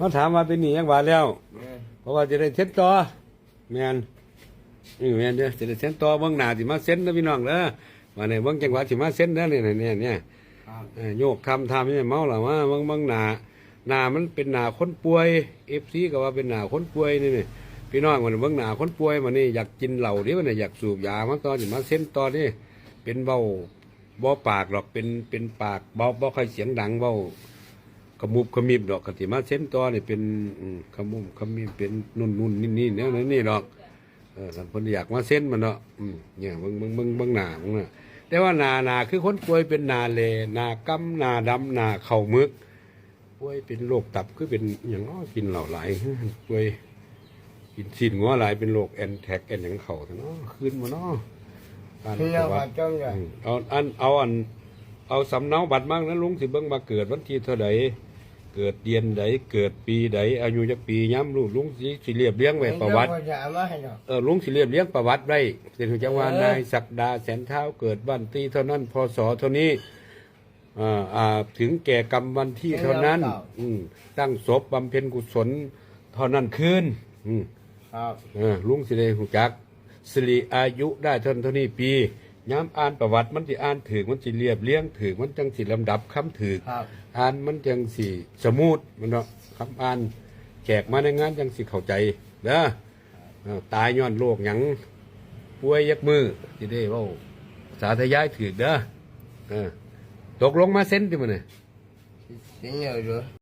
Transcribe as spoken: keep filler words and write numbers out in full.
เขาถามว่าเป็นหนี้ยังบาทแล้ว เออ เพราะว่าจะได้เซ็นต่อ แม่น เออแม่นเด้อ จะได้เซ็นต่อ เบิ่งหน้าสิมาเซ็นเด้อพี่น้องเด้อ ว่าในเบิ่งจังหวะสิมาเซ็นเด้อเนี่ยเนี่ยเนี่ย ครับ เออโยกทำทำเนี่ยเมาหรอวะเบิ่งเบิ่งหน้า หน้ามันเป็นหน้าคนป่วย เอฟซี ก็ว่าเป็นหน้าคนป่วยนี่นี่ พี่น้องมันเบิ่งหน้าคนป่วยมานี่ อยากกินเหล้าเด้มันน่ะ อยากสูบยามาต่อสิมาเซ็นต่อนี่ เป็นเว้าบ่ปากดอก เป็นเป็นปากบ่บ่ค่อยเสียงดัง เว้าขมุบขมิบดอก ก็สิมาเซ็นต่อนี่เป็น อืม ขมุบขมิบ เป็นนู่นนู่นนี่นี่แนวนั้นนี่ดอก เออ คันเพิ่นอยากมาเซ็นมันเนาะ อืม เนี่ย เบิ่งเบิ่งเบิ่งเบิ่งหน้ามึงน่ะ แต่ว่าหน้าหน้าคือคนป่วย เป็นหน้าแหล่ หน้ากำ หน้าดำ หน้าเข้าหมึก ป่วยเป็นโรคตับ คือเป็นหยังเนาะ กินเหล้าหลาย ป่วย กินซี้นงัวหลาย เป็นโรคแอนแท็ก แอนหยังเข้าเนาะ คืนบ่เนาะ อ่าน ที่ ป เรา ระวั ก็ ติ จ้องอย่าง อืม เอาอัน เอาอัน เอาสำเนาบัตรมานะ ลุงสิเบิ่งว่าเกิดวันที่เท่าใด เกิดเดือนใด เกิดปีใด อายุจักปี ยามลูกลุงสิ สิเรียบเรียงไว้ประวัติ เดี๋ยวเขาจะเอามาให้ดอก เออ ลุงสิเรียบเรียงประวัติไว้ สิฮู้จักว่า เออ นายศักดา แสนเท้า เกิดวันที่เท่านั้น พ.ศ. เท่านี้ อ่า อ่า ถึงแก่กรรมวันที่เท่านั้น เก้า อืม ตั้งศพบำเพ็ญกุศลเท่านั้นคืน อืม ครับ เออ ลุงสิได้ฮู้จัก สิริอายุได้เท่านั้นเท่านี้ปี ยามอ่านประวัติมันสิอ่านถูก มันสิเรียบเรียงถูก มันจังสิลำดับคำถูก ครับ อ่านมันจังสิสมูทมันเนาะ คำอ่าน แขกมาในงานจังสิเข้าใจเด้อ เออ ตายย้อนโรคหยัง ป่วยยักมือ สิได้เว้า สาธยายถูกเด้อ เออ ตกลงมาเซ็นติมื้อนี้ เซ็นเลยเด้อ